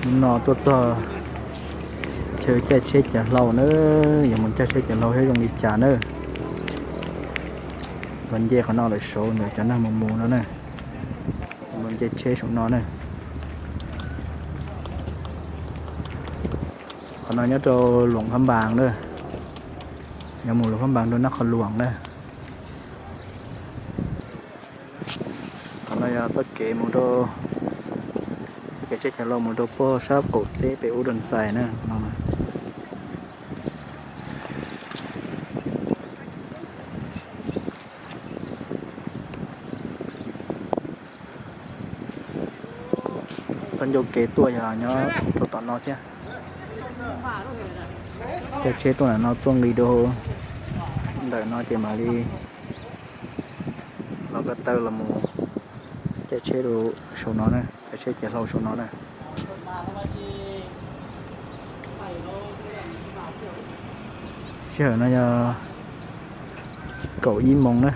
Hnub no tuaj txog chaw caij tsheb Ciav Hlau na, yuav mus caij tsheb Ciav Hlau saib zoo li cas na. Los nce qhov no lawm saud ntawm cov neeg mus mus no na. Mus nce tsheb saum no na. Qhov no nyob rau Luam Phab Npas na. Yuav mus Luam Phab Npas rau Nab Qhov Luam na. Qhov no yog txoj kev mus rau, txoj kev tsheb Ciav Hlau mus rau pem sab qaum teb pem ub Doo Xais na no. Txoj ncauj kev tuaj yog nyob rau tom no thiab. Caij tsheb tuaj ntawm no tuaj nqis rau ntawm no ces mam li los ko taw los mus caij tsheb rau saum no na, caij tsheb Ciav Hlau saum no na. Sij hawm no yog kaum ib moos na,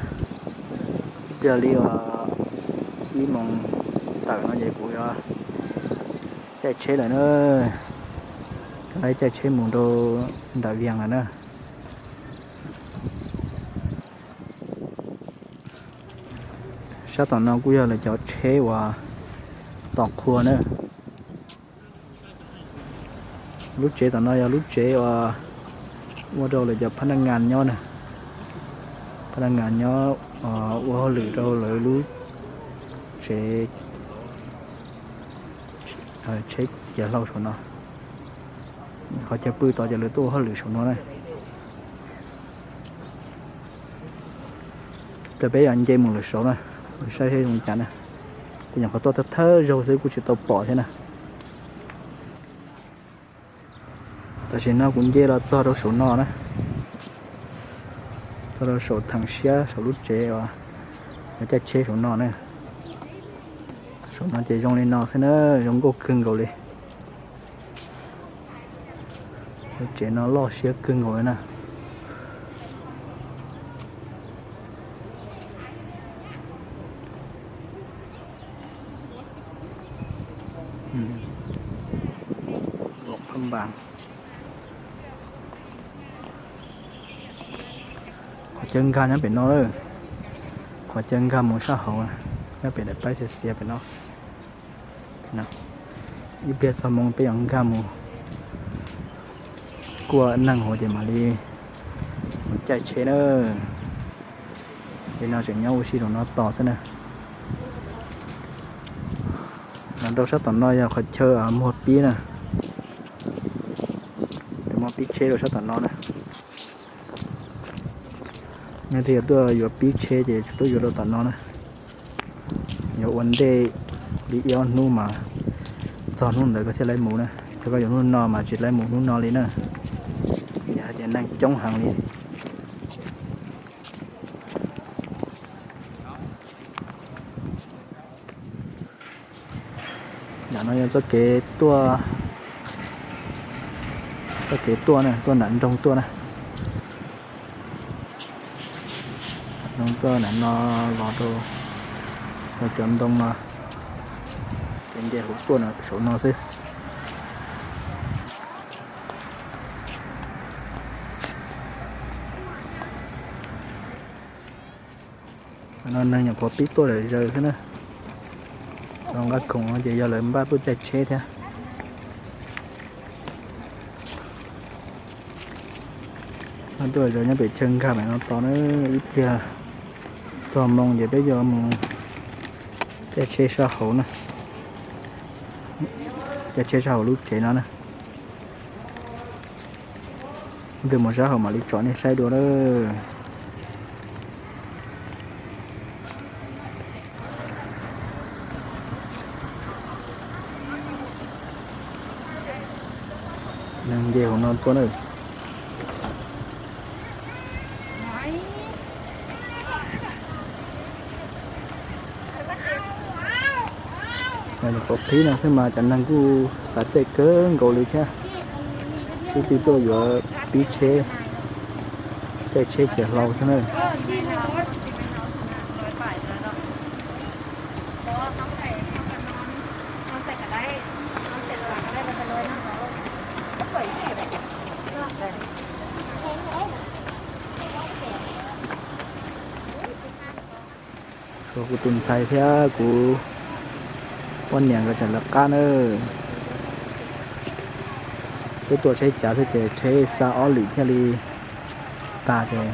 ib pliag li ib moos tawm no ces kuv yuav caij tsheb lawm na, caij tsheb mus rau nram Vias lawm na. Sab tom no kuj yog lawv cov tsheb uas tos qhua na. Lub tsev tom no yog lub tsev uas ua rau lawv cov phab naj ngas nyob na. Phab naj ngas nyob ua hauj lwm rau lawv lub tsev tsheb Ciav Hlau saum no. Qhov chaw pw tod ces lawv tuaj ua hauj lwm saum no na. Ces peb yuav nce mus lawm saud na, saib seb zoo cas na. Kuv nyuam qhuav tuaj thawj thawj zaug xwb kuj tsis tau pom thiab na. Tam sim no kuv nce los txog rau saum no na, txog rau saum theem siab saum lub tsev uas caij tsheb saum no na. Saum no ces zoo li no xwb na, zoo nkauj kawg nkaus li. Lub tsev no loj siab kawg nkaus li na. Qhov chaw nkag nyob pem no lawm, qhov chaw nkag mus sab hauv nyob pem daim paib xiav xiav pem no. Ib pliag txog moo peb yuav nkag mus kuaj neeg hauv ces mam li mus caij tsheb na. Li no tseem nyob ua si rau no tos xwb na. Los rau sab tom no yog qhov chaw muag pib na, muag pib tsheb rau sab tom no na. Leej twg tuaj yuav pib tsheb ces tuaj yuav rau tom no na. Yuav ua ntej li ib ob hnub mas txog hnub ntawd koj thiaj li mus na. Yog koj yuav hnub no mas tsis li mus hnub no li na. Yog hais tias neeg coob heev li. Ntawm no yog txoj kev tuaj, txoj kev tuaj na, tuaj nram nroog tuaj na. Nroog tuaj nram no los rau cov ntoo no, ces nce hauv tuaj saum no xwb. No neeg nyuam qhuav pib tuaj lawm zaws xwb na. Cov nqaj khoom no ces yog lawv npaj tuaj caij tsheb thiab. Tuaj zaws nyob pem chaw nkag pem no tos na, ib pliag txog moo ces peb yuav mus caij tsheb sab hauv na, caij tsheb sab hauv lub tsev no na. Ib pliag mus sab hauv mam li tsom nej saib dua na. Neeg nce hauv no tuaj na. Nyuam qhuav qhib no xwb mas cov neeg kuj xav caij kawg nkaus li thiab. Sib tw tuaj yuav pib tsheb, caij tsheb Ciav Hlau xwb na. Kuv tus ntxhais thiab kuv poj niam nkawd tseem lawv qab na. Twb tuaj tsheb cav xwb ces tsheb xa ob lwm thiaj li tag ces,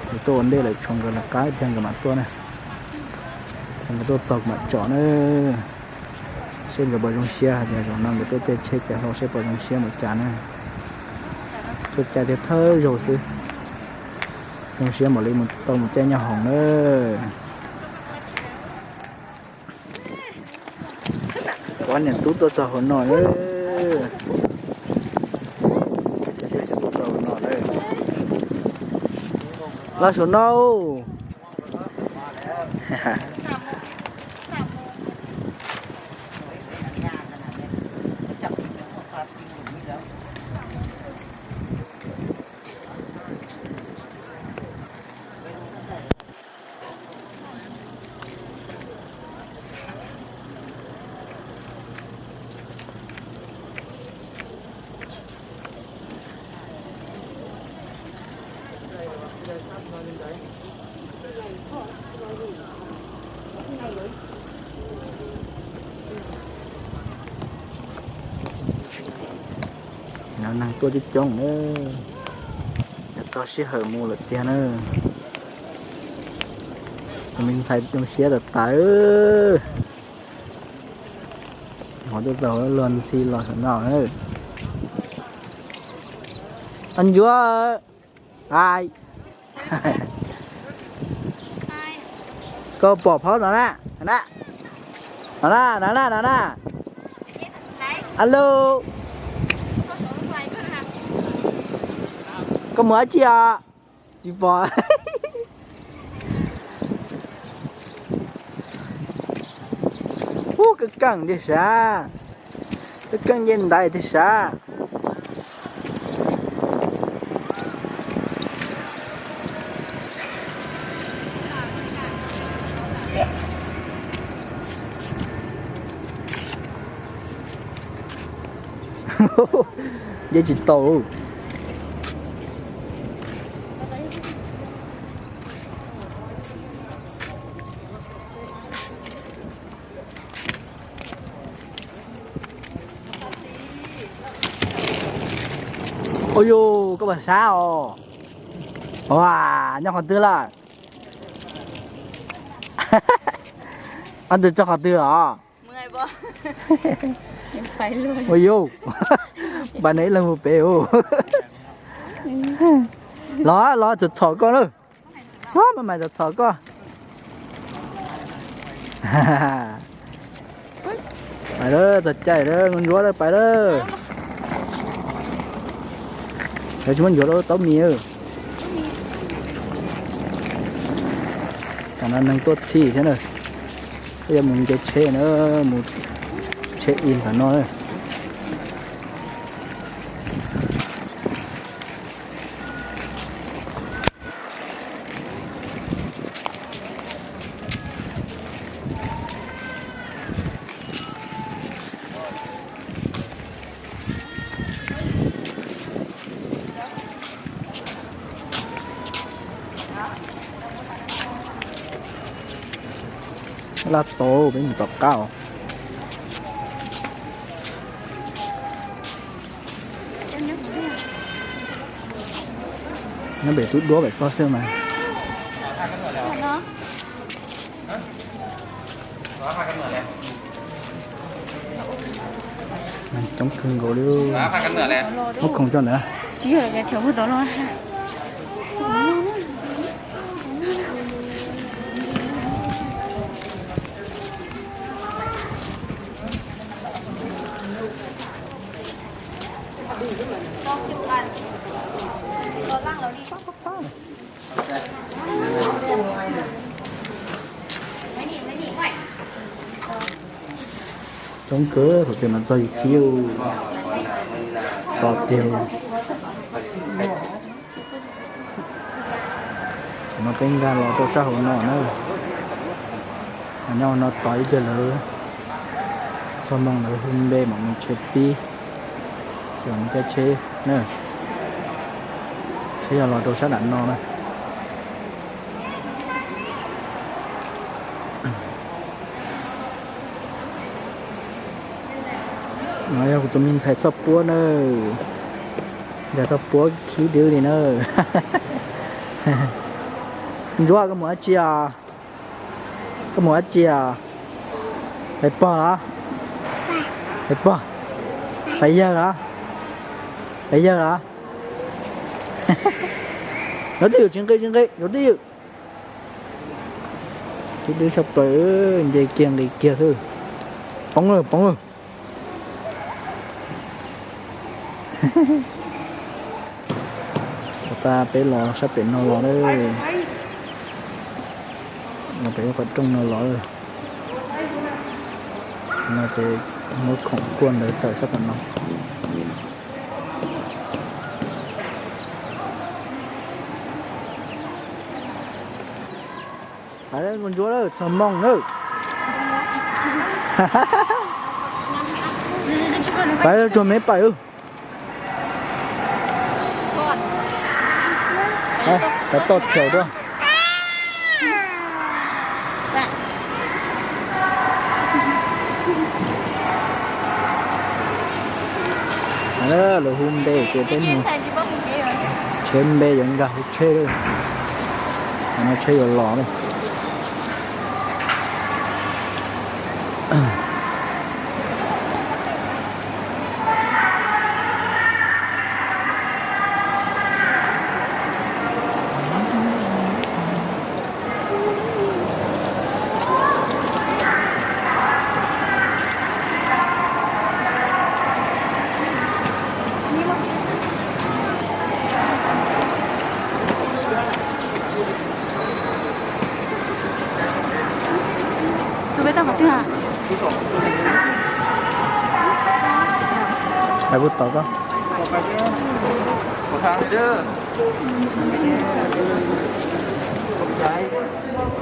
ces tuaj ua ntej lawm, tshuav nkawd lawv qab thiab nkawd mam tuaj na. Nkawd tuaj txog kuv mam tsom na. Seb nkawd puas zoo siab hais tias zaum no nkawd tuaj caij tsheb cav hlau seb puas zoo siab mus cas na. Tuaj caij thiab thawj zaug xwb. Zoo siab mam li mus tau mus caij nyob hoom na. Ob niam tub tuaj txog hauv no na. Tuaj txog hauv no na. Los saum no. No neeg tuaj coob coob na, yuav txog sij hawm mus lawm tiag na. Tus me ntxhais zoo siab tas tas. Qhov tuaj txog luag ntxhi los saum no. Ab Ncuab, ai, koj pom phauj no na, no na, no na, no na. Alo, koj mus dab tsi os? Tsis pom. Ub, keej keej tiag sav, keej keej nce ntaiv tiag sav. Nce tsis tau. Ua yus, koj puas sab os? Ua, nyob qhov twg lawm? Ob tug tso qhov twg los? Ua yus, npaj nws ib leeg mus pem us. Los los, txhom txhom koj na. Maj mam txhom txhom koj. Pais lawm, txog caij lawm, Nkauj Ntsuab lawm, pais lawm. Lawv tsis muab ncuav rau taub mis. Tam no neeg tuaj txhij thiab na. Peb yuav mus nce tsheb na, mus tsheb ib ntawm no. Laj tau, peb mus tom qab os. Nyob pem tub duab pem toj xwb mas. Coob kawg nkaus li. Muab khoom tso ntawd. Coob kawg, thaum twg no txog yus khib, so tiag. Tam no peb nkag los rau sab hauv no na. Nyob no tos ib pliag lawv txog moo lawv hu npe mam mus tsheb pib, ces mam caij tsheb na. Tsheb yog los rau sab nram no na. No yog kuv tus me ntxhais txoj puab na, ntxhais txoj puab khib dwb li na. Ntsuab, koj mus dab tsi os? Koj mus dab tsi os? Pais pog los? Pais pog? Pais yawg los? Pais yawg los? Yuav twj ywm tsis nqis, tsis nqis, yuav twj ywm. Khib dwb tshaj plaws, nce kiag nqis kiag xwb. Poob lawm, poob lawm. Ua tas peb los sab pem no los na, los pem lub qhov rooj no los. No ces muab khoom kuaj ntawd tawm sab tom no. Pais lawm, mus ntsuab lawm, txog moo lawm. Pais lawm, tsuag me pais. Pais toj thiaum dua. Lawv hu npe ces peb mus. Tsheb npe yuav nkag hauv tsheb lawm. No tsheb yuav los lawm. Tus peb tau qhov twg? Hais puas tau koj?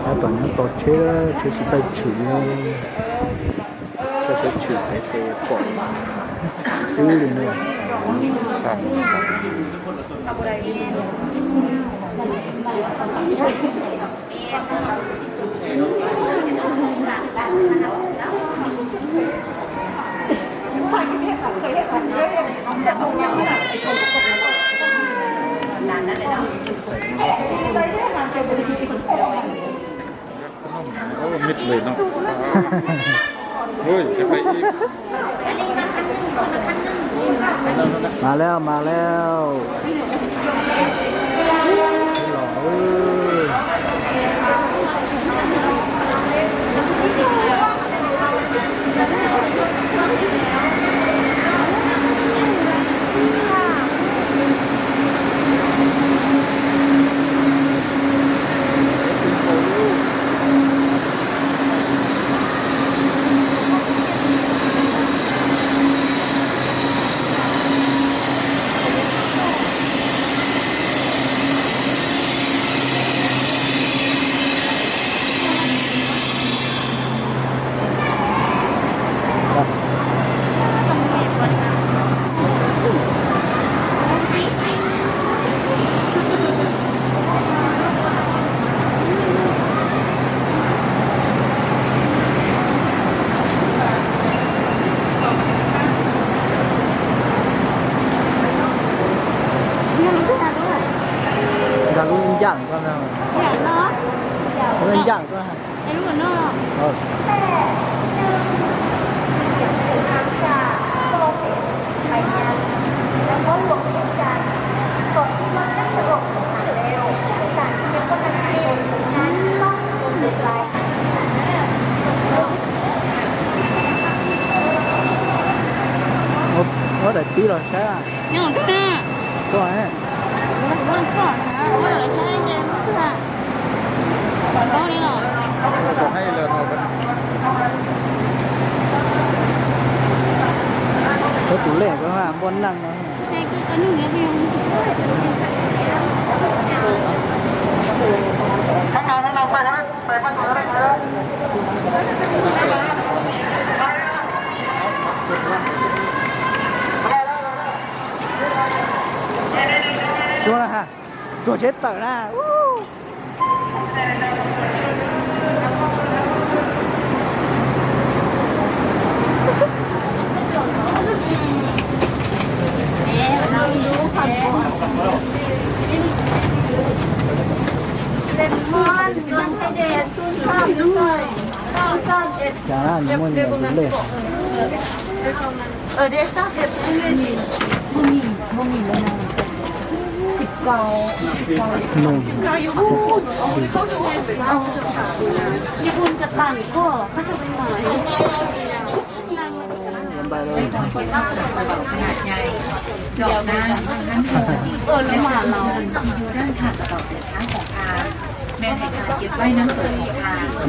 Ab, tom nyob tau tsheb, tsheb tsis tau tshwm li. Tsheb tshwm pem ces pom xwb li na. Mas lawm, mas lawm. Nkag lub ncaj koj na. Lub ncaj koj. Muab daim tib los saib. Koj, koj tus lej koj npoj neej no. Tsuag, tsuag tsheb tawm na. Nws lej. Ơ, de tab sis mùa nghỉ, mùa nghỉ là mùng mười sáu. Ơ, đi. Ơ, nó mà nó.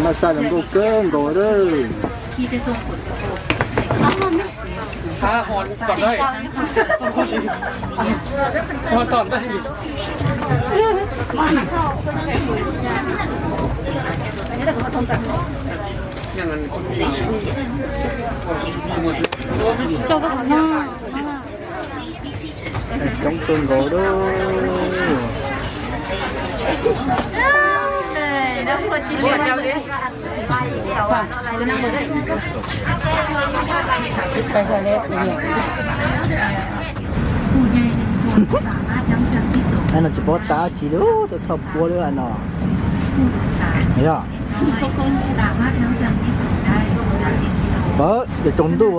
Mas xa zoo nkauj kawg nkaus lawm. Hov tom ntej. Hov tom ntej. Cho các bạn nha. Coob kawg nkaus lawm. Ai no tsis paub tab tsi li, tau txhoj puab lub no. Yog. Pawg, cov tsaus ntuj.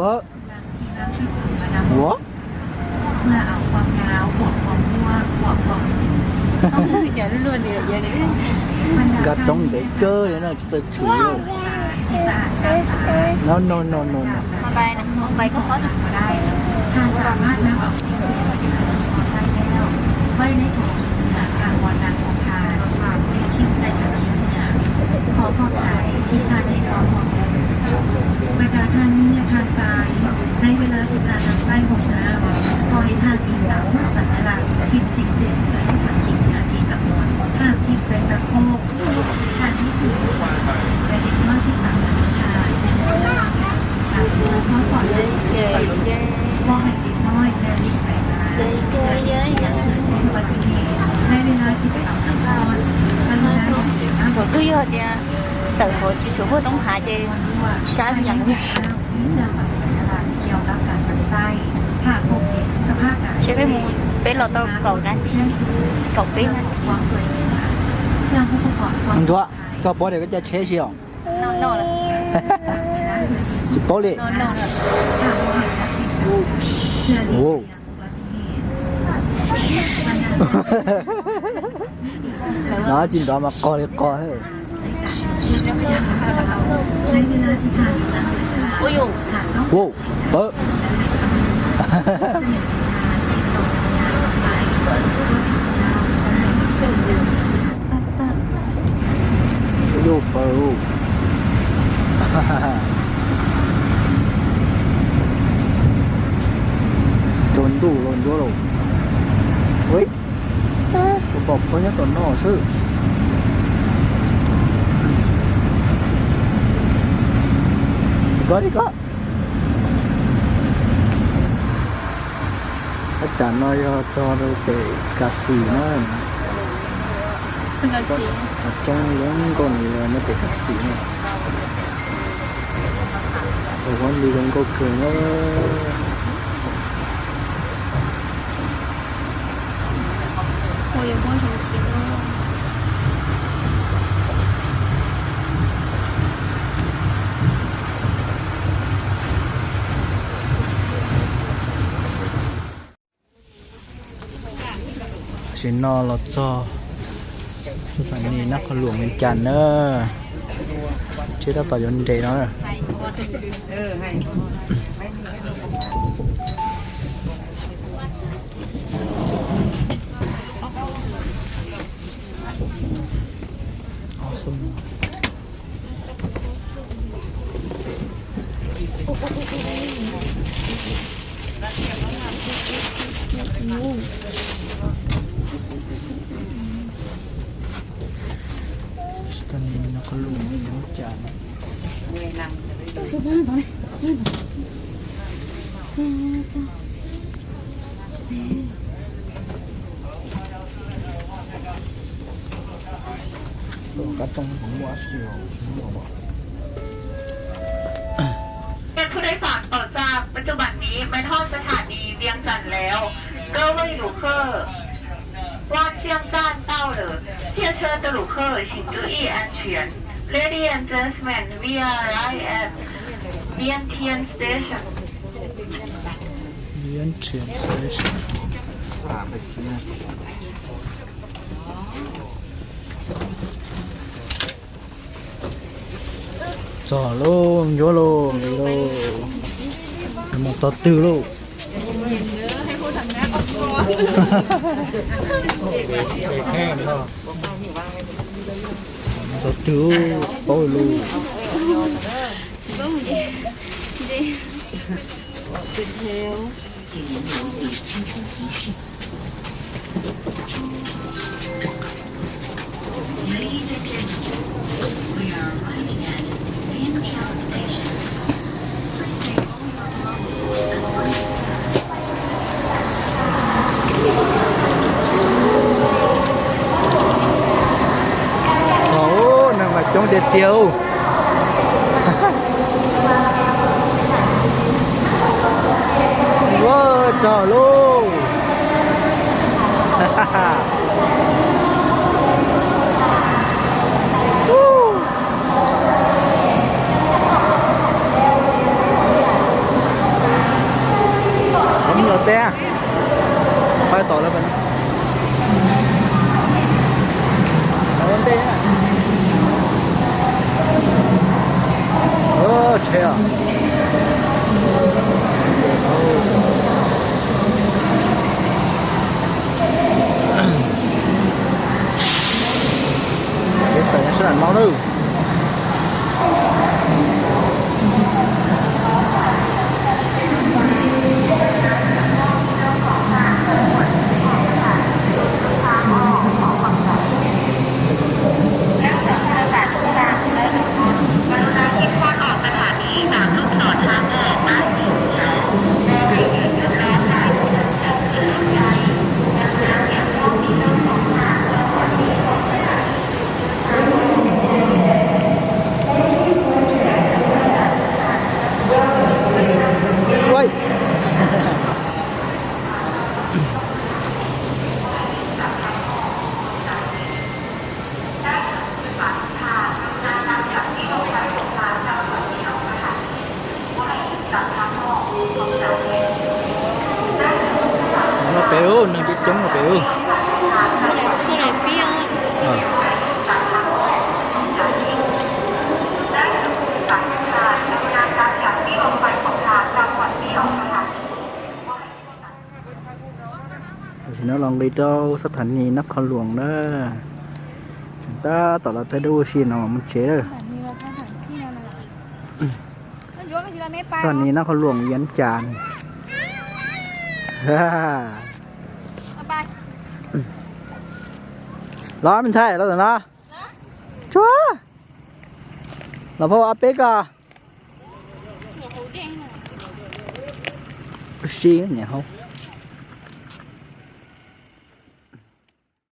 Ua. Nkag roob ntev kawg li no tsis txawj tshwm li. No no no no no. Khov pom txais thib thaj dej khov pom. Bật đèn thang nghiêng thang trái. Lấy vé lái thịt là thang tay hộp nào. Khỏi thang im lặng, giật là thịt xịn xịn, thịt thịt cặp một, thang thịt dây sạc khô. Thang thịt tủ sửa. Cái điện thoại thịt tặng là thịt thang. Sạc khô, khóa khỏi là thịt sạc khô. Quan hệ điện thoại là điện thoại là. Là điện thoại là điện thoại. Lấy vé lái thịt tặng là thịt thang. Ua twb yog tias tawm hauv tsis tshua huaj roob hav ces sab yees li. Seb peb mus, peb los tau kaum nas this, kaum peb nas this. Ntsuag, koj paub tias koj caij tsheb si os? Tsis paub li. No tsis nrov mas qog li qog. Ua, pawg. Ua pawg. Tsaus ntuj los ntsuab lauj. Kuv pom qhov nyob tom no xwb. Koj li koj. Thaj tsam no yog txog rau pem Kas Xis na. Coob zoo nkauj no yog nyob pem Kas Xis na. Ua, huab li zoo nkauj kawg na. Tam sim no los txog Xas Pas Nis, Nab Qhoos Luam, Vias Cas na. Tsheb tab tom yuav nres no. Xas Pas Nis, Nab Qhoos Luam, Vias Cas.เชิญผู้โดยสารโปรดทราบ ปัจจุบันนี้มาถึงสถานีเวียงจันทน์แล้ว 各位旅客 望向站到了，下车的旅客请注意安全。Ladies and gentlemen, we arrive at Vientiane Station. Vientiane Station. Txog lauj, ncuab lauj, ncuab lauj. Mus tog twg lauj? Tog twg paub lauj. Txog, neeg mas coob tiag tiag. Ua txog lauj. Qhov me nyuam teb, pab tom lawm. Ua ntej na. Tsheb os. Ces tawm sab nram no na. Los pem ub, neeg coob coob los pem ub. Tam sim no los nqis rau xab thas nis Nab Qhov Luam na. Tseem tab tom los thaij duab ua si no mus tsev lawm. Xab thas nis Nab Qhov Luam Viav Cas. Los me ntxhais, los tom no. Tsuag, los phauj ob peb ko. Si niam hauv.